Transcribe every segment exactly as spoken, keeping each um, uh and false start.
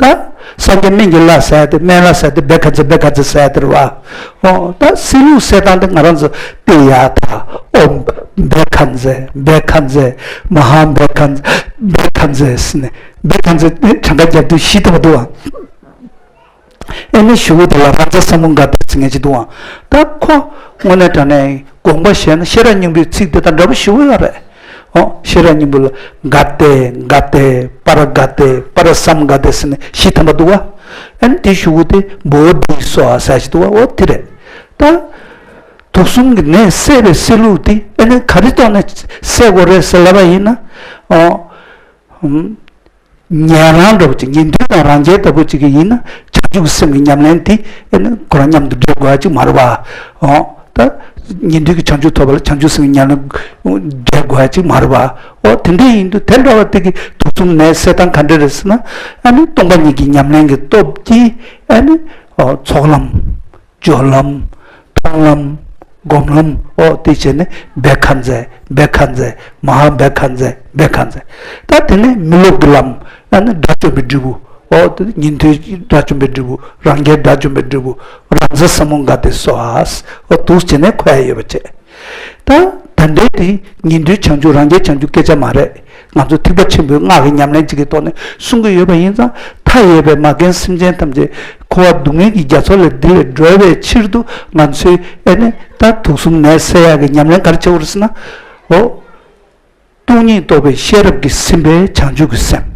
ད་སངས་རྒྱས་སྨན་གྱི་བླ་ཟེར་ཡ་དེ། སྨན་བླ་ཟེར་ཡ་དེ་བེ་ཁ་ཛེ་བེ་ཁ་ཛེ་ཟེར་ཡ་དེ་རེད་བ། ཨོ་ད་སྲེག་བླུགས་སྲེག་སྟངས་དེ་ང་རང་ཚོ་ཏདྱ་ཐཱ། ཨོཾ་བེ་ཁ་ཛེ་བེ་ཁ་ཛེ་མ་ཧཱ་བེ་ཁ་ཛེ་བེ་ཁ་ཛེ་ཟེར་ནས། བེ་ཁ་ཛེ་ནི་གྲངས་ཀ་རྒྱབ་དུས་བཞི་ཐམ་པ་འདུག་བ། ཨེ་ནི་གཞུག་གུ་དེ་ལ་རཱ་ཛ་ས་མུ་ག་ཏེ་ཟེར་མཁན་ཅིག་འདུག་བ། ད་ཁོ་དངོས་གནས་དྲང་གནས་དགོངས་པ་བཞེས་ན་ཤེས་རབ་སྙིང་པོའི་ཚིག་དེ་དང་འདྲ་པོ་ཞེ་པོ་ཡོད་རེད། ཨོ་ཤེས་རབ་སྙིང་པོ་ལ་ག་ཏེ་ག་ཏེ་པ་ར་ག་ཏེ་པ་ར་སམ་ག་ཏེ་ཟེར་ནས་བཞི་ཐམ་པ་འདུག་བ། ཨ་ནི་དེ་གཞུག་གུ་དེ་བོ་དྷི་སྭཱ་ཧཱ་ཟེར་ཞིག་འདུག་བ། ཨོ་དེ་རེད། ད་དུག་གསུམ་གྱི་ནད་སེལ་བའི་སྲེག་བླུགས་དེ་ཨ་ནི་ག་རེ་ཐོག་ནས་སེལ་དགོས་རེད་ཟེར་ལབ་པ་ཡིན་ན། ཨོ། ཉན་རང་འདྲ་པོ་ཅིག་ཉན་ཐོས་དང་རང་རྒྱལ་ལྟ་བུ་ཅིག་གི་ཡིན་ན། བྱང་ཆུབ་སེམས་ཀྱི་ཉམས་ལེན་དེ་ཨེ་ནི་ཁོ་རང་མཉམ་དུ་འབྲེལ་དགོས་ཡ་ཅིག་མ་རེད་པ། འོ་ད་ཉན་ཐོས་ཀྱི་བྱང་ཆུབ་ཐོབ་པ་ལ་བྱང་ཆུབ་སེམས་ཀྱི་ཉམས་ལེན་འབྲེལ་དགོས་ཡ་ཅིག་མ་རེད་པ། འོ་དེ་འདྲ་ཡིན་དུས་དེ་འདྲ་བ་དེ་གི་དུག་གསུམ་ནད་སེལ་སྟངས་ག་འདྲ་རེད་ཟེར་ན། ཨ་ནི་སྟོང་པ་ཉིད་ཀྱི་ཉམས་ལེན་གྱི་སྟོབས་ཀྱིས་ཨ་ནི་འོ་ཚོགས་ལམ། སྦྱོར་ལམ། མཐོང་ལམ། སྒོམ་ལམ། འོ་དེ་བྱས་ནས་བེ་ཁ་ཛེ། བེ་ཁ་ཛེ། མ་ཧཱ་བེ་ཁ་ཛེ། བེ་ཁ་ཛེ། ད་དེ་ནས་མི་སློབ་ཀྱི་ལམ། ཨ་ནི་དགྲ་བཅོམ་པའི་འབྲས་བུ། འོ་དེ་ཉན་ཐོས་དགྲ་བཅོམ་པའི་འབྲས་བུ། རང་རྒྱལ་དགྲ་བཅོམ་པའི་འབྲས་བུ། རཱ་ཛ་ས་མུ་ག་ཏེ་སྭཱ་ཧཱ། འོ་འདུག་བྱས་ནས་འཁོར་ཡ་ཡོད་པ་བྱས། ད་ད་འདྲའི་དེ་ཉན་ཐོས་བྱང་ཆུབ་རང་རྒྱལ་བྱང་ཆུབ་སྐད་ཆ་མ་རེད། ང་ཚོ་ཐེག་པ་ཆེན་པོའི་སྔགས་ཀྱི་ཉམས་ལེན་གཅིག་གི་ཐོག་ནས་གསུང་གི་ཡོད་པ་ཡིན་ཙང་། མཐའ་ཡས་པའི་མ་རྒན་སེམས་ཅན་ཐམས་ཅད་འཁོར་བ་སྡུག་བསྔལ་གྱི་རྒྱ་མཚོ་ལས་བསྒྲལ་བའི་ཕྱིར་དུ་ང་ཚོས་ཨེ་ནི་ད་དུག་གསུམ་ནད་སེལ་ཡག་གི་ཉམས་ལེན་ག་རེ་བྱེད་དགོས་རེད་ཟེར་ན། འོ། སྟོང་ཉིད་རྟོགས་པའི་ཤེས་རབ་ཀྱིས་ཟིན་པའི་བྱང་ཆུབ་ཀྱི་སེམས།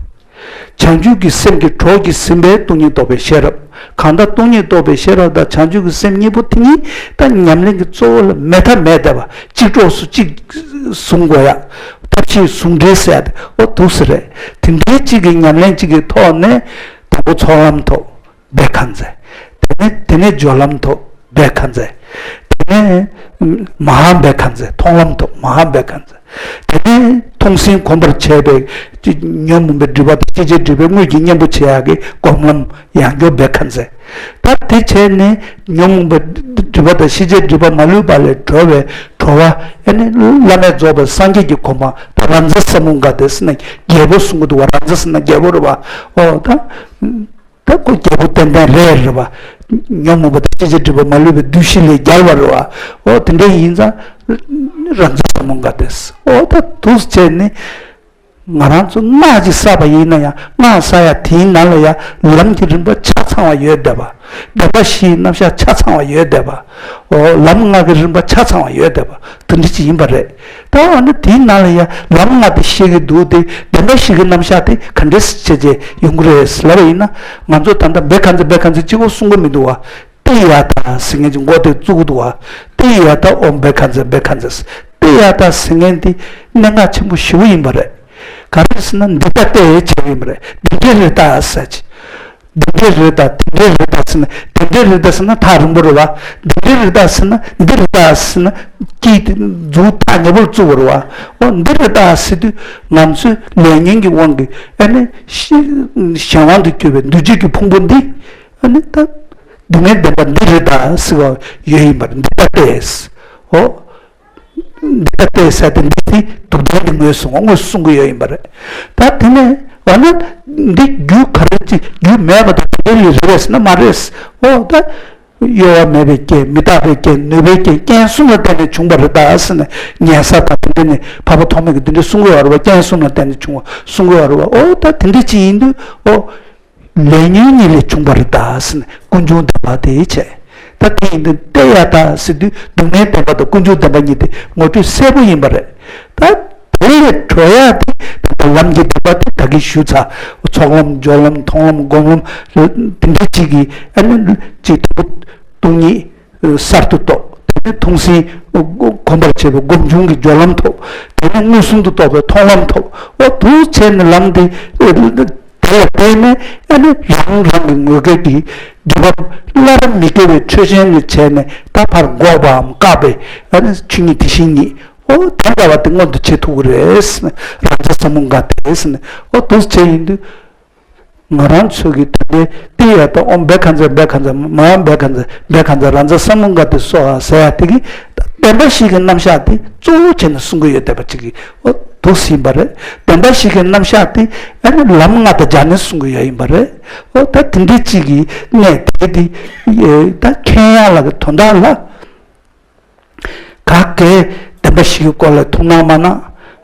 བྱང་ཆུབ་ཀྱི་སེམས་ཀྱི་གྲོགས་ཀྱིས་ཟིན་པའི་སྟོང་ཉིད་རྟོགས་པའི་ཤེས་རབ། གང་ལྟར་སྟོང་ཉིད་རྟོགས་པའི་ཤེས་རབ་དང་བྱང་ཆུབ་ཀྱི་སེམས་གཉིས་པོ་དེ་གཉིས་ད་ཉམས་ལེན་གྱི་གཙོ་བོ་ལ་མེད་ཐབས་མེད་བསྡད་པ། གཅིག་གྲོགས་སུ་གཅིག་བཟུང་དགོས་ཡ། ཐབས་ཤེས་ཟུང་འབྲེལ་ཟེར་ཡ་དེ་འོ་འདུག་སེ་རེད། དེ་འདྲའི་གཅིག་གི་ཉམས་ལེན་གཅིག་གི་ཐོག་ནས་དང་པོ་ཚོགས་ལམ་ཐོབ། བེ་ཁ་ཛེ། དེ་ནས་དེ་ནས་སྦྱོར་ལམ་ཐོབ། བེ་ཁ་ཛེ། དེ་ནས་མ་ཧཱ་བེ་ཁ་ཛེ། མཐོང་ལམ་ཐོབ། མ་ཧཱ་བེ་ཁ་ཛེ། དེ་ནས་མཐོང་ཟིན་གོམས་པར་བྱས་པའི་ཉོན་མོངས་པའི་སྒྲིབ་པ་དང་ཤེས་བྱའི་སྒྲིབ་པའི་དངོས་ཀྱི་གཉེན་པོ་བྱེད་ཡག་གི་སྒོམ་ལམ་ཡང་སྦྱོར་བེ་ཁ་ཛེ། ད་དེ་བྱས་ནས་ཉོན་མོངས་པའི་སྒྲིབ་པ་དང་ཤེས་བྱའི་སྒྲིབ་པ་མ་ལུས་པ་ལས་གྲོལ་བའི་གྲོལ་བ། ཨེ་ནི་བླ་མེད་རྫོགས་པའི་སངས་རྒྱས་ཀྱི་གོ་འཕང་། ད་རཱ་ཛ་ས་མུ་ག་ཏེ་ཟེར་ན་རྒྱལ་པོ་གསུང་གི་འདུག་བ། རཱ་ཛ་ཟེར་ན་རྒྱལ་པོ་རེད་བ། འོ་ད། ད་ཁོ་རྒྱལ་པོ་ཏན་ཏན་རེད་རེད་བ། ཉོན་མོངས་པ་དང་ཤེས་བྱའི་སྒྲིབ་པ་མ་ལུས་པའི་བདུད་བཞི་ལས་རྒྱལ་བ་རེད་བ། འོ་དེ་འདྲ་ཡིན་ཙང་། རཱ་ཛ་ས་མུ་ག་ཏེ། འོ་ད་འདུག་སེ་བྱས་ནས། ང་རང་ཚོ་སྔགས་ཅིག་བསགས་པ་ཡིན་ན་ཡང་། སྔགས་བསགས་ཡ་དེའི་ནང་ལ་ཡང་ལམ་གྱི་རིམ་པ་ཆ་ཚང་བ་ཡོད་བསྡད་པ། བདེན་པ་བཞིའི་རྣམ་གཞག་ཆ་ཚང་བ་ཡོད་བསྡད་པ། འོ་ལམ་ལྔ་གི་རིམ་པ་ཆ་ཚང་བ་ཡོད་བསྡད་པ། དེ་འདྲ་ཅིག་ཡིན་པ་རེད། ད་འོ་ན་དེའི་ནང་ལ་ཡང་ལམ་ལྔ་དེ་ཤེས་ཀྱི་འདུག་སྟེ། བདེན་པ་བཞི་གི་རྣམ་གཞག་དེ་ག་འདྲས་བྱས་བྱས་ཡོང་གི་རེད་ལབ་པ་ཡིན་ན། ང་ཚོ་ད་ལྟ་བེ་ཁ་ཛེ་བེ་ཁ་ཛེ་གཅིག་པོ་གསུང་གི་མི་འདུག་བ། ཏདྱ་ཐཱ་ཟེར་མཁན་གྱི་མགོ་དེ་བཙུགས་འདུག་བ། ཏདྱ་ཐཱ། ཨོཾ་བེ་ཁ་ཛེ་བེ་ཁ་ཛེ། ཏདྱ་ཐཱ་ཟེར་མཁན་དེ་གནད་འགག་ཆེན་པོ་ཞེ་པོ་ཡིན་པ་རེད། ག་རེ་ཟེར་ན་འདི་ལྟ་སྟེ་བྱས་པ་ཡིན་པ་རེད། འདི་འདྲའི་རེད་ད་ཟེར་གྱི། འདི་འདྲའི་རེད་ད། དེ་འདྲའི་རེད་ད་ཟེར་ན། དེ་འདྲའི་རེད་ད་ཟེར་ན་ཐག་རིང་པོ་རེད་བ། འདི་འདྲའི་རེད་ད་ཟེར་ན། འདི་རེད་ད་ཟེར་ན། དཀྱིལ་དེ་མཛུབ་ཐག་ཉེ་པོར་བཙུགས་པ་རེད་བ། འོ་འདི་རེད་ད་ཟེར་དུས་ང་ཚོས་ལས་ཉོན་གྱི་དབང་གིས་ཨ་ནི་གཞན་དབང་དུ་གྱུར་པའི་འདུ་བྱེད་ཀྱི་ཕུང་པོ་འདི། ཨ་ནི་ད། སྡུག་བསྔལ་བདེན་པ་འདི་རེད་ད་ཟེར་བ་ཡོད་ཡིན་པར། འདི་ལྟ་སྟེ། འོ། འདི་ལྟ་སྟེ་ཟེར་ཏེ་འདི་དེ་སྡུག་བདེན་གྱི་ངོས་བཟུང་བ་དངོས་སུ་གསུང་གི་ཡོད་ཡིན་པ་རེད། ད་དེ་ནས་འོ་ན་འདི་རྒྱུ་ག་རེ་ཅི་རྒྱུ་མེད་པ་དང་དེ་ལས་རེད་པས་ཟེར་ན་མ་རེད། འོ་ད། གཡོ་བ་མེད་པའི་རྐྱེན། མི་རྟག་པའི་རྐྱེན། ནུས་པའི་རྐྱེན། རྐྱེན་གསུམ་ལ་བརྟེན་ནས་བྱུང་བ་རེད་ད་ཟེར་ནས་ཉལ་ས་དང་དེ་འདྲ་ནས་འཕགས་པ་ཐོགས་མེད་ཀྱིས་དེ་འདྲ་གསུང་གི་ཡོད་རེད་བ། རྐྱེན་གསུམ་ལ་བརྟེན་ནས་བྱུང་བ་གསུང་གི་ཡོད་རེད་བ། འོ་ད་དེ་འདྲ་ཅི་ཡིན་དུས་འོ། ལས་ཉོན་གཉིས་ལས་བྱུང་བ་རེད་ད་ཟེར་ནས་ཀུན་འབྱུང་བདེན་པ་དེ་བྱས། ད་དེ་ཡིན་དུས་ཏདྱ་ཐཱ་ཟེར་དུས་སྡུག་བསྔལ་བདེན་པ་དང་ཀུན་འབྱུང་བདེན་པ་གཉིས་དེ་ངོ་སྤྲོད་གསལ་པོ་ཡིན་པ་རེད། ད་དེ་ལས་གྲོལ་ཡག་དེ་ད་ལམ་གྱི་བདེན་པ་དེ་ད་གིན་ཞུས་ཚར། ཚོགས་ལམ་སྦྱོར་ལམ་མཐོང་ལམ་སྒོམ་ལམ་དེ་འདྲ་གཅིག་གིས་ཨ་ནི་གཅིག་དང་པོ་སྟོང་ཉིད་གསར་དུ་རྟོགས། དེ་ནས་མཐོང་ཟིན་གོམས་པར་བྱེད་པའི་སྒོམ་བྱུང་གི་སྦྱོར་ལམ་ཐོབ། དེ་ནས་མངོན་སུམ་དུ་རྟོགས་པའི་མཐོང་ལམ་ཐོབ། འོ་འདུག་བྱས་ནས་ལམ་དེ་དེ་ལ་བརྟེན་ནས་ཨ་ནི་རང་རང་གི་ངོས་སྐལ་གྱི་སྒྲིབ་པ་སླར་མི་སྐྱེ་བའི་ཆོས་ཅན་ལ་བྱས་ནས་ད་ཕར་འགོག་པའམ་བཀག་པའི་ཨ་ནི་ཆོས་ཉིད་དེ་བཞིན་ཉིད། འོ་དེ་འདྲ་བ་དེ་མངོན་དུ་བྱེད་ཐུབ་ཀྱི་རེད། རཱ་ཛ་ས་མུ་ག་ཏེ་ཟེར་ནས་འོ་འདུག་བྱས་ཡིན་དུས། ང་རང་ཚོ་གི་ད་ལྟའི་ཏདྱ་ཐཱ། ཨོཾ་བེ་ཁ་ཛེ་བེ་ཁ་ཛེ། མ་ཧཱ་བེ་ཁ་ཛེ་བེ་ཁ་ཛེ། རཱ་ཛ་ས་མུ་ག་ཏེ་སྭཱ་ཧཱ་ཟེར་ཡ་དེ་གི་བདེན་པ་བཞི་གི་རྣམ་གཞག་དེ་གཙོ་བོ་བྱས་ནས་གསུང་གི་ཡོད་བསྡད་པ་ཅིག་གི་འོ། འདུག་ཟིན་པ་རེད། བདེན་པ་བཞི་གི་རྣམ་གཞག་དེ་ཨ་ནི་ལམ་ལྔ་དང་སྦྱར་ནས་གསུང་གི་ཡོད་ཡིན་པ་རེད། ཨོ་ད་དེ་འདྲའི་གཅིག་གི་གནས་དེ་དེ་ད་མཁྱེན་ཡག་ལ་གི་དོན་དག་ལ། ག་གེ་བདེན་པ་བཞི་གི་སྐོར་ལ་ཐུགས་སྣང་མ་གནང་།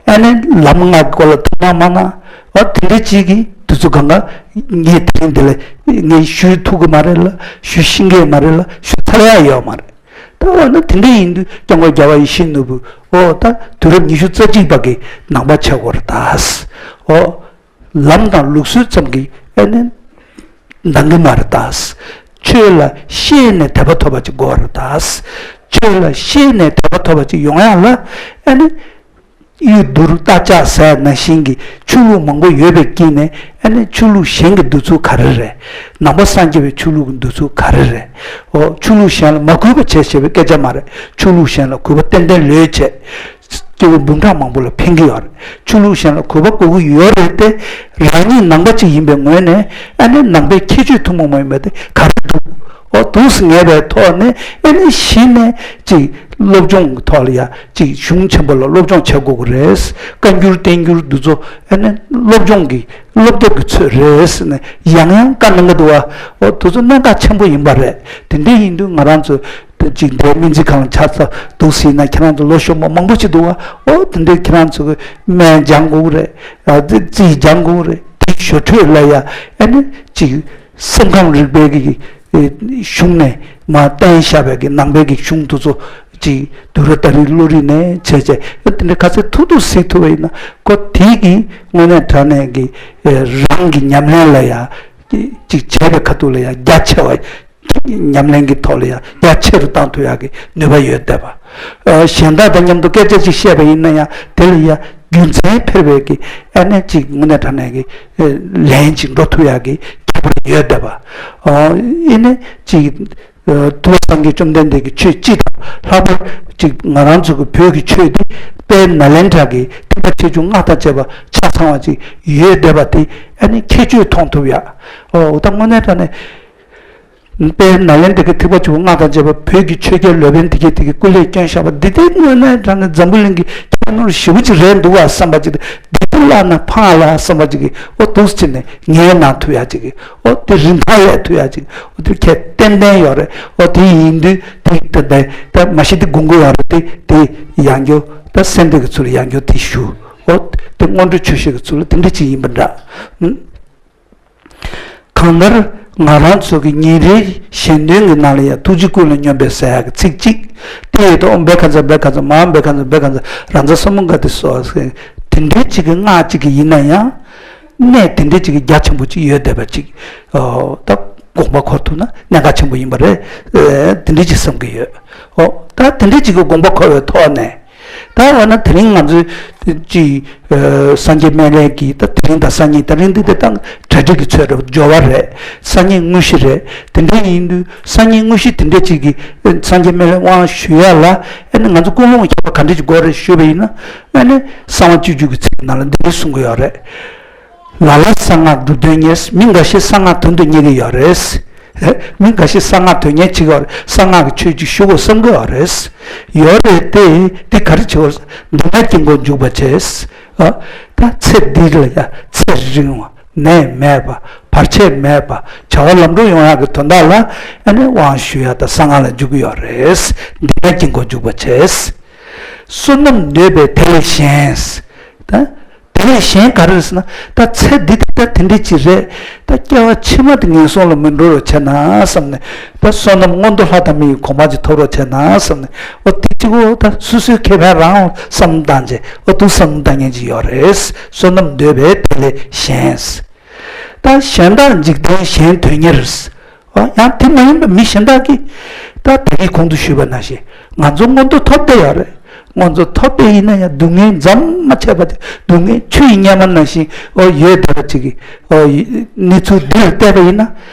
ཨ་ནི་ལམ་ལྔ་གི་སྐོར་ལ་ཐུགས་སྣང་མ་གནང་། ཨོ་དེ་འདྲའི་གཅིག་གི་དུས་ཚོད་གང་ག་ངས་དེ་རིང་འདི་ལ་ངས་ཞུ་ཐུབ་གི་མ་རེད་ལ། ཞུ་ཤེས་ཀྱི་མ་རེད་ལ། ཞུ་ཚར་ཡག་ཡོད་མ་རེད། ད་འོ་ན་དེ་འདྲ་ཡིན་དུས་སྐྱབས་མགོན་རྒྱལ་བ་ཡིད་བཞིན་ནོར་བུ་ཨོ་ད་དུས་རབས་ཉི་ཤུ་རྩ་གཅིག་པ་གི་ནང་པ་ཆགས་དགོས་རེད་ད། ཨོ་ལམ་དང་ལུགས་སྲོལ་ཙམ་གྱིས་ཨེ་ནི་འདང་གི་མ་རེད་ད། ཆོས་ལ་ཤེས་ནས་དད་པ་ཐོབ་པ་ཅིག་དགོས་རེད་ད། ཆོས་ལ་ཤེས་ནས་དད་པ་ཐོབ་པ་ཅིག་ཡོང་ཡག་ལ་ཨེ་ནི། གཡུ་དུར་རྟ་ལྕག་ཟེར་ནང་བཞིན་གྱི་ཆོས་ལུགས་མང་པོ་ཡོད་པའི་དཀྱིལ་ནས་ཨ་ནི་ཆོས་ལུགས་གཞན་གྱི་འདོད་ཚུལ་ག་རེ་རེད། ནང་པ་སངས་རྒྱས་པའི་ཆོས་ལུགས་ཀྱི་འདོད་ཚུལ་ག་རེ་རེད། འོ་ཆོས་ལུགས་གཞན་ལ་མ་གུས་པ་བྱས་ཞེས་པའི་སྐད་ཆ་མ་རེད། ཆོས་ལུགས་གཞན་ལ་གུས་པ་ཏན་ཏན་ལོས་བྱས། སྐྱེ་བོ་འབུམ་ཕྲག་མང་པོ་ལ་ཕན་གྱི་ཡོད་རེད། ཆོས་ལུགས་གཞན་ལ་གུས་པ་དགོས་ཀྱི་ཡོད་རེད་དེ། རང་ཉིད་ནང་པ་ཅིག་ཡིན་པའི་ངོས་ནས་ཨ་ནི་ནང་པའི་ཁྱད་ཆོས་ཐུན་མོང་མ་ཡིན་པ་དེ་ག་རེ་འདུག་ཨོ་འདུག་སེ་ངེས་པའི་ཐོག་ནས་ཨ་ནི་གཞི་ནས་ཅིག་སློབ་སྦྱོང་གི་ཐོག་ལ་ཡ་ཅིག་གཞུང་ཆེན་པོ་ལ་སློབ་སྦྱོང་བྱེད་དགོས་ཀྱི་རེད། བཀའ་འགྱུར་བསྟན་འགྱུར་འདི་ཚོ་ཨ་ནི་སློབ་སྦྱོང་གི་སློབ་དེབ་ཀྱི་ཚོད་རེད་ཟེར་ནས་ཡང་ཡང་བཀའ་གནང་གི་འདུག་བ། ཨོ་དེ་ཚོ་གནད་འགག་ཆེན་པོ་ཡིན་པ་རེད། དེ་འདྲ་ཡིན་དུས་ང་རང་ཚོ་ཅིག་འདིར་སྨན་རྩིས་ཁང་ལ་ཆ་ཚང་འདུག་ཟེར་ན་ཁྱེད་རང་ཚོ་ལོ་གཞོན་པ་མང་པོ་ཅིག་འདུག་བ། ཨོ་དེ་འདྲ་ཁྱེད་རང་ཚོ་གི་སྨན་སྦྱང་དགོས་ཀྱི་རེད། ཨ་རྩིས་སྦྱང་དགོས་ཀྱི་རེད། དེ་ཞོར་འཕྲོས་ལ་ཡ་ཨ་ནི་ཅིག་སེམས་ཁམས་རིག་པའི་གི་ཨེ་གཞུང་ནས་མར་བསྟན་བཞག་པའི་གི་ནང་པའི་གི་གཞུང་དེ་ཚོ་ཅིག་དུས་རབས་ད་རེས་བློ་རིག་ནས་བྱས་བྱས་ཨེ་དེ་འདྲ་ག་ཚོད་ཐུབ་ཐུབ་གཟིགས་ཐུབ་པ་ཡིན་ན་ཁོ་དེ་གི་དངོས་གནས་དྲང་གནས་གི་ཨེ་རང་གི་ཉམས་ལེན་ལ་ཡ་ཅིག་བྱས་པའི་ཁ་ཐུག་ལ་ཡ་རྒྱ་ཆེ་བ་ཉམས་ལེན་གི་ཐོག་ལ་ཡ་རྒྱ་ཆེ་རུ་བཏང་ཐུབ་ཡག་གི་ནུས་པ་ཡོད་བསྡད་པ། ཨ་གཞན་དག་དང་མཉམ་དུ་སྐད་ཆ་ཅིག་བཤད་པ་ཡིན་ན་ཡང་དེ་ལ་ཡ་རྒྱུ་མཚན་འཕེར་བའི་གི་ཨ་ནི་ཅིག་དངོས་གནས་དྲང་གནས་གི་ཨ་ལན་ཅིག་འགྲོ་ཐུབ་ཡག་གི་ཁྱད་པར་ཡོད་བསྡད་པ། ཨ་ཨེ་ནི་ཅིག་ཨ་ཐུབ་པ་སངས་རྒྱས་བཅོམ་ལྡན་འདས་ཀྱི་ཆོས་སྤྱི་དང་ལྷག་པར་ཅིག་ང་རང་ཚོ་གི་བོད་ཀྱི་ཆོས་འདི་དཔལ་ནཱ་ལེནྡྲ་གི་ཐེག་པ་ཆེ་ཆུང་སྔགས་དང་བཅས་པ་ཆ་ཚང་བ་ཅིག་ཡོད་བསྡད་པ་དེ་ཨ་ནི་ཁྱད་ཆོས་མཐོང་ཐུབ་ཡག་ཨོ་ད་དངོས་གནས་དྲང་གནས། དཔལ་ནཱ་ལེནྡྲ་གི་ཐེག་པ་ཆེ་བ་སྔགས་དང་བཅས་པ་བོད་ཀྱི་ཆོས་རྒྱལ་ལོ་པཎ་དེ་གས་དེ་གས་སྐུ་ལས་བསྐྱོན་བཞག་པ་འདི་དེ་དངོས་གནས་དྲང་གནས་འཛམ་བུ་གླིང་གི་ཁྱད་ནོར་ཞེ་པོ་ཅིག་རེད་འདུག་བ་བསམ་པ་ཅིག་དེ་དེ་བླ་ན་ཕངས་ལ་བསམ་པ་ཅིག་གི་ཨོ་འདུག་སེ་བྱས་ནས་ངལ་གནང་ཐུབ་ཡག་ཅིག་གི་ཨོ་དེ་རིན་ཐང་ལས་ཐུབ་ཡག་ཅིག་ཨོ་དེ་ཁྱད་ཏན་ཏན་ཡོད་རེད། ཨོ་དེ་ཡིན་དུས་དེ་ད་ད་ད་མ་གཞི་དེ་དགོངས་དགོས་ཡོད་རེད། དེ་དེ་ཡང་སྐྱར་ད་སེམས་གཏད་ཀྱི་ཚུལ་ལ་ཡང་སྐྱར་དེ་ཞུ། ཨོ་དེ་སྔོན་འགྲོ་ཆོས་བཤད་ཀྱི་ཚུལ་ལ་དེ་འདྲ་ཅིག་ཡིན་པ་འདྲ། གང་ལྟར་ང་རང་ཚོ་གི་ཉིན་རེའི་གཞན་དོན་གྱི་ནང་ལ་ཡང་ཐུགས་རྗེ་ཀུན་ལ་སྙོམས་པའི་ཟེར་ཡག་གི་ཚིག་གཅིག་ཏེ་ཡེ་ཏོ་ཨོཾ་བེ་ཁ་ཛ་བེ་ཁ་ཛ་མ་ཨོཾ་བེ་ཁ་ཛ་བེ་ཁ་ཛ་རཱ་ཛ་ས་མུ་ག་ཏེ་སོགས་ཟེར་དེ་འདྲའི་གཅིག་གི་སྔགས་གཅིག་གི་ཡིན་ན་ཡང་གནད་དེ་འདྲའི་གཅིག་གི་རྒྱ་ཆེན་པོ་གཅིག་ཡོད་བསྡད་པ་གཅིག་ད་དགོངས་པ་འཁོར་ཐུབ་ན་གནད་འགག་ཆེན་པོ་ཡིན་པ་རེད། དེ་འདྲའི་གཅིག་བསམ་གྱི་ཡོད། ཨོ་ད་དེ་འདྲའི་གཅིག་གི་དགོངས་པ་འཁོར་བའི་ཐོག་ནས། ད་འོ་ན་དེ་རིང་ང་ཚོས་ཅི་སངས་རྒྱས་སྨན་བླའི་གི་ད་དེ་རིང་དང་སང་ཉིན་ད་རིང་འདི་དེ་དང་གྲ་སྒྲིག་གི་ཚོད་རེད། སྦྱོར་བ་རེད། སང་ཉིན་དངོས་གཞི་རེད། དེ་འདྲ་ཡིན་དུས་སང་ཉིན་དངོས་གཞི་དེ་འདྲ་ཅིག་གི་སངས་རྒྱས་སྨན་བླའི་དབང་ཞུ་ཡ་ལ་ཨ་ནི་ང་ཚོ་ཀུན་སློང་ཁྱད་པར་ག་འདྲ་ཅིག་དགོས་རེད་ཞུས་པ་ཡིན་ན་ཨ་ནི་གསང་བ་སྤྱོད་འཇུག་གི་ཚིག་ནང་ལ་འདི་འདྲ་གསུང་གི་ཡོད་རེད། ལ་ལ་གསང་སྔགས་སྒྲུབ་དོན་གཉེར། མི་འགའ་ཞིག་གསང་སྔགས་དོན་དུ་གཉེར་གྱི་ཡོད་རེད། མི་འགའ་ཞིག་གསང་སྔགས་དོན་གཉེར་བྱེད་ཀྱི་ཡོད་རེད། གསང་སྔགས་ཀྱི་ཆོས་ཅིག་ཞུ་དགོས་བསམ་གྱི་ཡོད་རེད། ཡོད་རེད་དེ། འདི་ག་རེ་བྱེད་དགོས། འདི་ན་དཀྱིལ་འཁོར་འཇུག་པ་བྱས། ཨ། ད་ཚེ་འདི་ལ་ཡ་ཚེ་རིང་བ། ནད་མེད་པ། བར་ཆད་མེད་པ། བྱ་བ་ལམ་འགྲོ་ཡོང་ཡག་གི་དོན་དག་ལ་ཨ་ནི་དབང་ཞུ་ཡ་དང་གསང་སྔགས་ལ་འཇུག་གི་ཡོད་རེད། འདི་ན་དཀྱིལ་འཁོར་འཇུག་པ་བྱས། བསོད་ནམས་འདོད་པས་དེ་ལས་གཞན། ད། དེ་ལས་གཞན་ག་རེ་རེད་ཟེར་ན། ད་ཚེ་འདི་དེ་ད་དེ་འདྲ་ཅིག་རེད། ད་སྐྱེ་བ་ཕྱི་མ་དེ་ངན་སོང་ལ་མི་འགྲོ་རོགས་བྱས་ན་བསམ་ནས། ད་བསོད་ནམས་མངོན་མཐོ་ལྷ་དང་མི་ཡི་གོ་འཕང་ཅིག་ཐོབ་རོགས་བྱས་ན་བསམ་ནས། འོ་དེ་གཅིག་པོ་ད་སོ་སོའི་ཁེ་ཕན་རང་བསམ་བཏང་བྱས། འོ་འདུག་བསམ་བཏང་མཁན་ཅིག་ཡོད་རེད། བསོད་ནམས་འདོད་པས་དེ་ལས་གཞན། ད་གཞན་དག་འཇིག་རྟེན་གཞན་དོན་གཉེར། ཨ། ཡང་དེ་མ་ཡིན་པ་མི་གཞན་དག་གིས། ད་ད་གིན་གོང་དུ་ཞུས་པ་ནང་བཞིན་ང་ཚོ་མངོན་མཐོ་ཐོབ་བསྡད་ཡོད་རེད། མངོན་མཐོ་ཐོབ་བསྡད་ཡིན་ན་ཡང་སྡུག་བསྔལ་མཚམས་མ་ཆད་པ་དེ་སྡུག་བསྔལ་ཆུ་ཡི་གཉེར་མ་ནང་བཞིན་ཨོ་ཡོད་བསྡད་པ་ཅིག་གིས་ཨོ་ཡི་གནས་ཚུལ་འདི་ལ་བལྟས་པ་ཡིན་ན།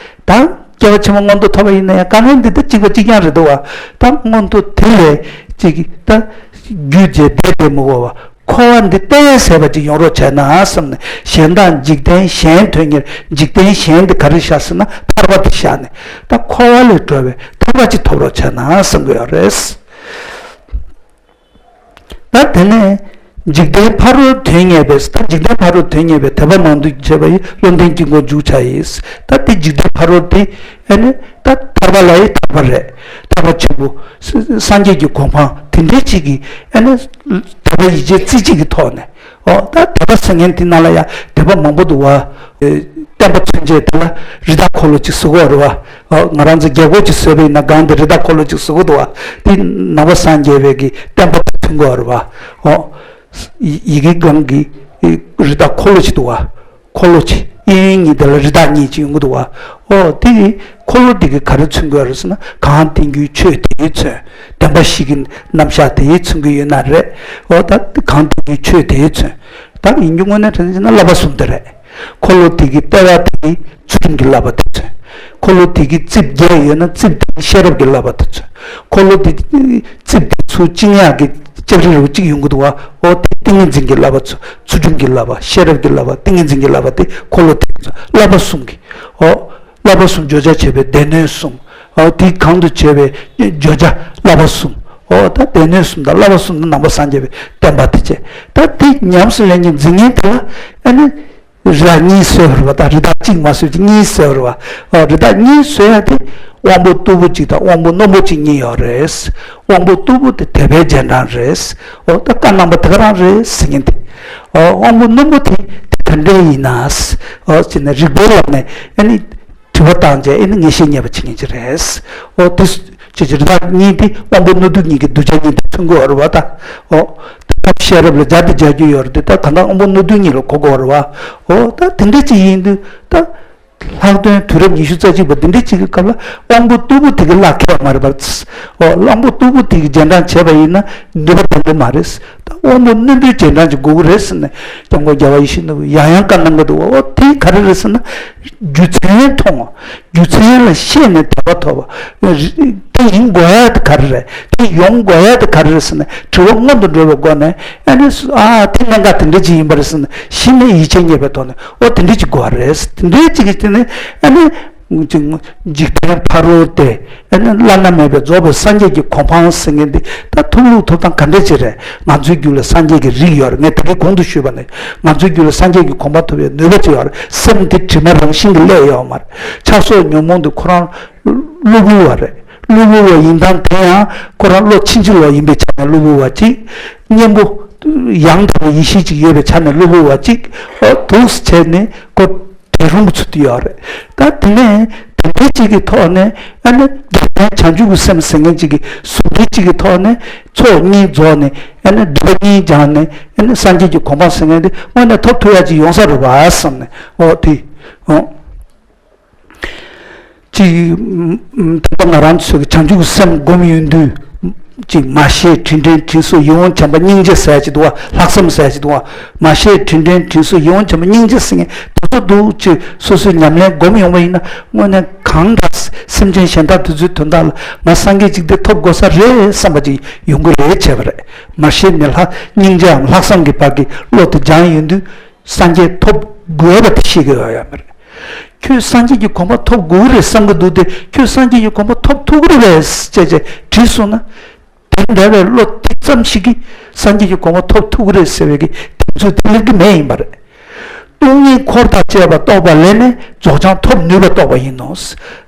ད་སྐྱེ་བ་ཕྱི་མ་མངོན་མཐོ་ཐོབ་པ་ཡིན་ན་ཡང་དཀའ་ངལ་འདི་ད་གཅིག་པ་གཅིག་རྐྱང་རེད་འདུག་བ། ད་མངོན་མཐོ་དེ་ལས་ཅིག་གིས་ད་རྒྱུད་བྱས་བསྡད་བསྡད་མི་དགོས་བ། འཁོར་བ་འདི་གཏན་ཟེར་བ་ཅིག་ཡོང་རོགས་བྱས་ན་བསམ་ནས། གཞན་དག་འཇིག་རྟེན་གཞན་དོན་གཉེར། འཇིག་རྟེན་གཞན་འདི་ག་རེ་བཞག་ཟེར་ན་ཐར་པ་འདི་བཞག་ནས། ད་འཁོར་བ་ལས་གྲོལ་བའི་ཐར་པ་ཅིག་ཐོབ་རོགས་བྱས་ན་བསམ་གྱི་ཡོད་རེད། ད་དེ་ནས་ འཇིག་རྟེན་ཕ་རོལ་དོན་གཉེར་བའི། ད་འཇིག་རྟེན་ཕ་རོལ་དོན་གཉེར་བའི་དད་པ་མང་དུ་བྱས་པ་ཡིས་བློ་ལྡན་དཀྱིལ་འཁོར་འཇུག་བྱ་ཡིས། ད་དེ་འཇིག་རྟེན་ཕ་རོལ་དེ་ཨ་ནི་ད་ཐར་པ་ལ་ཡི་ཐར་པ་རེད། ཐར་པ་ཆེན་པོ་ས་སངས་རྒྱས་ཀྱི་གོ་འཕང་དེ་འདྲའི་ཅིག་གི་ཨ་ནི་དད་པ་ཡིད་ཆེས་རྩེ་གཅིག་གི་ཐོག་ནས། ཨོ་ད་དད་པ་ཟེར་མཁན་དེ་ནང་ལ་ཡང་དད་པ་མང་པོ་འདུག་བ། ཨེ། བསྟན་པ་མཚོན་བྱེད་དེ་ལ་རི་དྭགས་འཁོར་ལོ་གཅིག་བཟོ་དགོས་རེད་བ། ཨོ་ང་རང་ཚོ་རྒྱལ་སྒོ་གཅིག་བཟོས་པ་ཡིན་ན་སྒང་དེ་རི་དྭགས་འཁོར་ལོ་གཅིག་བཟོ་དགོས་འདུག་བ། དེ་ནང་པ་སངས་རྒྱས་པའི་གི་བསྟན་པ་དང་མཐུན་དགོས་རེད་བ། ཨོ། ཡི་ཡི་གེ་སྒང་གི་ཨེ་རི་དྭགས་འཁོར་ལོ་གཅིག་འདུག་བ། འཁོར་ལོ་གཅིག་གཡས་གཡོན་གཉིས་དེ་ལ་རི་དྭགས་གཉིས་གཅིག་ཡོང་གི་འདུག་བ། ཨོ་དེ་གི་འཁོར་ལོ་དེ་གི་ག་རེ་མཚོན་གྱི་ཡོད་རེད་ཟེར་ན། གང་དེང་རྒྱུའི་ཆོས་དེ་ཡིས་མཚོན། བདེན་པ་བཞི་གི་རྣམ་གཞག་དེ་ཡིས་མཚོན་གྱི་ཡོད་ན་རེད། ཨོ་ད་གང་དེང་རྒྱུའི་ཆོས་དེ་ཡིས་མཚོན། ད་ཡིན་རྒྱུ་དངོས་གནས་དྲང་གནས་བྱས་ན་བསླབ་པ་གསུམ་དེ་རེད། འཁོར་ལོ་དེ་གི་ལྟེ་བ་དེ་ཚུལ་ཁྲིམས་ཀྱི་བསླབ་པ་དེ་མཚོན། འཁོར་ལོ་དེ་གི་རྩིབས་བརྒྱད་ཡོད་ན་རྩིབས་དེ་ཤེས་རབ་ཀྱི་བསླབ་པ་དེ་མཚོན། འཁོར་ལོ་དེ་རྩིབས་དེ་ཚུར་བཅིངས་ཡག་གི་ལྕགས་རི་རུ་གཅིག་ཡོང་གི་འདུག་བ། ཨོ་དེ་ཏིང་ངེ་འཛིན་གྱི་བསླབ་པ་ཚུ་ཚུལ་ཁྲིམས་ཀྱི་བསླབ་པ། ཤེས་རབ་ཀྱི་བསླབ་པ། ཏིང་ངེ་འཛིན་གྱི་བསླབ་པ་དེ་འཁོར་ལོ་དེ་མཚོན། བསླབ་པ་གསུམ་གྱི། ཨོ། བསླབ་པ་གསུམ་བརྗོད་བྱར་བྱས་པའི་སྡེ་སྣོད་གསུམ། ཨོ་དེ་གང་དུ་བྱས་པའི་བརྗོད་བྱ་བསླབ་པ་གསུམ། ཨོ་ད་སྡེ་སྣོད་གསུམ་དང་བསླབ་པ་གསུམ་དང་ནང་པ་སངས་རྒྱས་པའི་བསྟན་པ་དེ་བྱས། ད་དེ་ཉམས་སུ་ལེན་མཁན་འཛིན་མཁན་དེ་ལ་ཨ་ནི། རི་དྭགས་གཉིས་གསོད་པ་རེད་བ། ད་རི་དྭགས་གཅིག་མ་གསོད་ཅིག་གཉིས་གསོད་པ་རེད་བ། ཨོ་རི་དྭགས་གཉིས་གསོད་ཡ་དེ་དབང་པོ་རྟུལ་པོ་གཅིག་དང་དབང་པོ་རྣོན་པོ་གཅིག་གཉིས་ཡོད་རེད། དབང་པོ་རྟུལ་པོ་དེ་དད་པའི་རྗེས་འབྲང་རེད། ཨོ་ད་བཀའ་གནང་བ་དེ་ག་རང་རེད་ཟེར་མཁན་དེ། ཨོ་དབང་པོ་རྣོན་པོ་དེ་དེ་ག་འདྲས་ཡིན་ན། ཨོ་ཅེ་ན་རིགས་པའི་ལམ་ནས་ཨ་ནི་དྲི་བ་བཏང་རྗེས་ཨ་ནི་ངེས་ཤེས་རྙེད་པ་བྱེད་མཁན་ཅིག་རེད། ཨོ་དེ་ཅེ་ཅེ་རི་དྭགས་གཉིས་དེ་དབང་པོ་རྣོན་རྟུལ་གཉིས་ཀྱི་གདུལ་བྱ་གཉིས་དེ་མཚོན་གྱི་ཡོད་རེད་བ་ད། ཨོ། ཐབས་ཤེས་རབ་ལ་སྦྱར་ཏེ་སྦྱར་རྒྱུ་ཡོད་རེད་དེ། ད་གང་ལྟར་དབང་པོ་རྣོན་རྟུལ་གཉིས་ལ་གོ་དགོས་རེད་བ། ཨོ་ད་དེ་འདྲ་ཅིག་ཡིན་དུས་ད། ལྷག་དོན་དུས་རབས་ཉི་ཤུ་རྩ་གཅིག་པ་འདི་འདྲ་ཅིག་གི་སྐབས་ལ་དབང་པོ་རྟུལ་པོ་དེ་གི་བླ་ཁེལ་བ་མ་རེད་པ། ཨོ་དབང་པོ་རྟུལ་པོ་དེ་གི་རྗེས་འབྲང་བྱས་པ་ཡིན་ན་ནུས་པ་ལྡན་པོ་མ་རེད། ད་དབང་པོ་རྣོན་པོའི་རྗེས་འབྲང་ཅིག་དགོས་ཀྱི་རེད་ཟེར་ནས་སྐྱབས་མགོན་རྒྱལ་བ་ཡིད་བཞིན་ནོར་བུས་ཡང་ཡང་བཀའ་གནང་གི་འདུག་བ། ཨོ་དེ་ག་རེ་རེད་ཟེར་ན། རྒྱུ་མཚན་མཐོང་བ། རྒྱུ་མཚན་ལ་ཤེས་ནས་དད་པ་ཐོབ་པ། དེ་ཡིན་དགོས་ཡ་དེ་ག་རེ་རེད། དེ་ཡོང་དགོས་ཡ་དེ་ག་རེ་རེད་ཟེར་ནས་དྲི་བ་སྔོན་དུ་འགྲོ་བའི་སྒོ་ནས་ཨ་ནི་ཨ་དེ་གནད་འགག་དེ་འདྲ་ཅིག་ཡིན་པ་རེད་ཟེར་ནས་གཞི་ནས་ཡིད་ཆེས་རྙེད་པའི་ཐོག་ནས་ཨོ་དེ་འདྲ་ཅིག་དགོས་པ་རེད། དེ་འདྲའི་ཅིག་གི་དེ་ནས་ཨ་ནི་འཇིག་རྟེན་ཕ་རོལ་ཏེ་ཨ་ནི་བླ་ན་མེད་པའི་རྫོགས་པའི་སངས་རྒྱས་ཀྱི་གོ་འཕང་ཟེར་མཁན་འདི་ད་ཐོབ་ལུགས་ཐོབ་སྟངས་ག་འདྲ་ཅིག་རེད། ང་ཚོའི་རྒྱུད་ལ་སངས་རྒྱས་ཀྱི་རིགས་ཡོད་རེད། ངས་ད་གིན་གོང་དུ་ཞུས་པ་ནས་ང་ཚོའི་རྒྱུད་ལ་སངས་རྒྱས་ཀྱི་གོ་འཕང་ཐོབ་པའི་ནུས་པ་ཅིག་ཡོད་རེད། སེམས་འདི་དྲི་མ་རང་བཞིན་གྱིས་བསླད་ཡོད་མ་རེད། ཆགས་སོགས་ཉོན་མོངས་འདི་ཁོ་རང་གློ་བུར་བ་རེད། གློ་བུར་བ་ཡིན་སྟངས་དེ་ཡང་ཁོ་རང་བློ་ཕྱིན་ཅི་ལོག་ཡིན་པའི་ཆ་ནས་གློ་བུར་བ་གཅིག་གཉེན་པོ་ཡང་དག་པའི་ཡེ་ཤེས་གཅིག་ཡོད་པའི་ཆ་ནས་གློ་བུར་བ་གཅིག་འོ་འདུག་སེ་བྱས་ནས་ཁོ་དེ་རུང་གི་ཚུལ་དུ་ཡོད་རེད། ད་དེ་ནས་དེ་འདྲའི་གཅིག་གི་ཐོག་ནས་ཨ་ནི་རྒྱལ་མཚན་བྱང་ཆུབ་ཀྱི་སེམས་ཟེར་མཁན་གཅིག་གི་ཟུང་འབྲེལ་གཅིག་གི་ཐོག་ནས་ཚོགས་གཉིས་རྫོགས་ནས་ཨ་ནི་སྒྲིབ་པ་གཉིས་སྦྱངས་ནས་ཨ་ནི་སངས་རྒྱས་ཀྱི་གོ་འཕང་ཟེར་མཁན་དེ་དངོས་གནས་ཐོབ་ཐུབ་ཡ་གཅིག་ཡོང་ས་རེད་བ་བསམ་ནས་འོ་དེ་འོ། ཅིག་ད་ལྟ་ང་རང་ཚོ་གི་བྱང་ཆུབ་ཀྱི་སེམས་སྒོམ་ཡོང་དུས་ཅིག་མ་ཤེས་དྲིན་དྲན་དྲིན་གཟོ་ཡིད་འོང་བྱམས་པ་སྙིང་རྗེ་ཟེར་ཡ་ཅིག་འདུག་བ། ལྷག་བསམ་ཟེར་ཡ་ཅིག་འདུག་བ། མ་ཤེས་དྲིན་དྲན་དྲིན་གཟོ་ཡིད་འོང་བྱམས་པ་སྙིང་རྗེ་ཟེར་མཁན་དེ་ཚོ་འདུག་ཅིག་སོ་སོའི་ཉམས་ལེན་སྒོམ་ཡོང་བ་ཡིན་ན་དངོས་གནས་གང་འདྲ་སེམས་ཅན་གཞན་དག་དེ་ཚོའི་དོན་དག་ལ་ང་སངས་རྒྱས་ཅིག་དེ་ཐོབ་དགོས་ས་རེད་བསམ་པ་ཅིག་ཡོང་གི་རེད་བྱས་པ་རེད། མ་ཤེས་ནས་ལྷ་སྙིང་རྗེའམ་ལྷག་བསམ་གྱི་བར་གྱི་བློ་དེ་སྦྱངས་ཡོང་དུས། སངས་རྒྱས་ཐོབ་དགོས་པ་དེ་ཤེས་ཀྱི་ཡོད་ཡོད་མ་རེད། ཁྱོད་སངས་རྒྱས་ཀྱི་གོ་འཕང་ཐོབ་དགོས་ཀྱི་རེད་བསམ་གྱི་འདུག་སྟེ་ཁྱོད་སངས་རྒྱས་ཀྱི་གོ་འཕང་ཐོབ་ཐུབ་ཀྱི་རེད་པས་ཅེས་ཅེས་དྲིས་སོང་ན། དེ་འདྲ་བའི་བློ་དེ་ཙམ་ཞིག་གིས་སངས་རྒྱས་ཀྱི་གོ་འཕང་ཐོབ་ཐུབ་ཀྱི་རེད་ཟེར་བའི་གི་དེ་ཚོ་དེ་ལེགས་ཀྱི་མེད་ཡིན་པ་རེད། སྟོང་ཉིད་འཁོར་དང་བཅས་པ་རྟོགས་པ་ལས་ནི་རྫོགས་བྱང་ཐོབ་ནུས་པ་རྟོགས་པ་ཡིན་ནོ།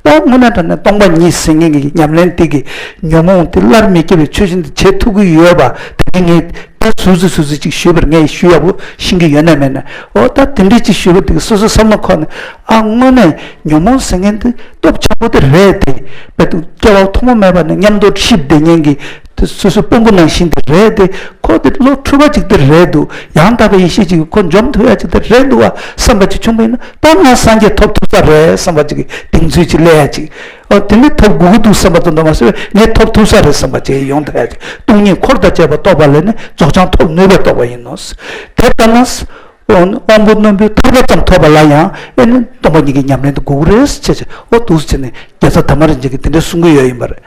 ད་དངོས་གནས་དྲང་གནས་སྟོང་པ་ཉིད་ཟེར་མཁན་གྱི་ཉམས་ལེན་དེ་གི་ཉོན་མོངས་དེ་སླར་མི་སྐྱེ་བའི་ཆོས་ཅན་དུ་བྱེད་ཐུབ་ཀྱི་ཡོད་པ་དེ་ངས། ད་ཟུར་ཙམ་ཟུར་ཙམ་ཅིག་ཞུས་པར་ངས་ཞུ་ཡག་པོ་ཤེས་ཀྱི་ཡོད་ན་མེད་ན། འོ་ད་དེ་འདྲས་ཅིག་ཞུས་པ་དེ་གིས་སོ་སོའི་བསམ་བློ་འཁོར་ནས་ཨ་དངོས་གནས་ཉོན་མོངས་ཟེར་མཁན་དེ་སྟོབས་ཆེན་པོ་དེ་རེད་དེ། དཔེ་དུ་སྐྱེ་བ་ཐོག་མ་མེད་པ་ནས་མཉམ་དུ་འཁྲིད་བསྡད་མཁན་གྱི་དེ་སོ་སོའི་སྤོང་པོ་ནང་བཞིན་དེ་རེད་དེ། ཁོ་དེ་བློ་འཁྲུལ་པ་ཅིག་དེ་རེད་འདུག་ཡང་དག་པའི་ཡེ་ཤེས་ཅིག་གིས་ཁོ་འཇོམས་ཐུབ་ཡག་ཅིག་དེ་རེད་འདུག་བ་བསམ་པ་ཅིག་བྱུང་བ་ཡིན་ན་ད་ང་སངས་རྒྱས་ཐོབ་ཐུབ་ས་རེད་བསམ་པ་ཅིག་གི་གདེང་ཚོད་ཅིག་སླེབས་ཡག་ཅིག་ཨོ་དེ་ནི་ཐོབ་དགོས་ཀྱི་འདུག་བསམ་པ་ཙམ་དུ་མ་ཟད་པའི་ངས་ཐོབ་ཐུབ་ས་རེད་བསམ་པ་ཅིག་ཡོང་ཐུབ་ཡ་ཅིག་སྟོང་ཉིད་འཁོར་དང་བཅས་པ་རྟོགས་པ་ལས་ནི་རྫོགས་བྱང་ཐོབ་ནུས་པ་རྟོགས་པ་ཡིན་ནོ། དེ་ལྟར་ན་དབང་པོ་རྣོན་པོའི་ཐར་པ་ཙམ་ཐོབ་པ་ལ་ཡང་ཨེ་ནི་སྟོང་པ་ཉིད་ཀྱི་ཉམས་ལེན་དུ་དགོས་ཀྱི་རེད་ཅེས་བྱས་ཨོ་འདུག་སེ་བྱས་ནས་རྒྱལ་ཚབ་དར་མ་རིན་ཆེན་གྱིས་དེ་འདྲ་གསུང་གི་ཡོད་ཡིན་པ་རེད།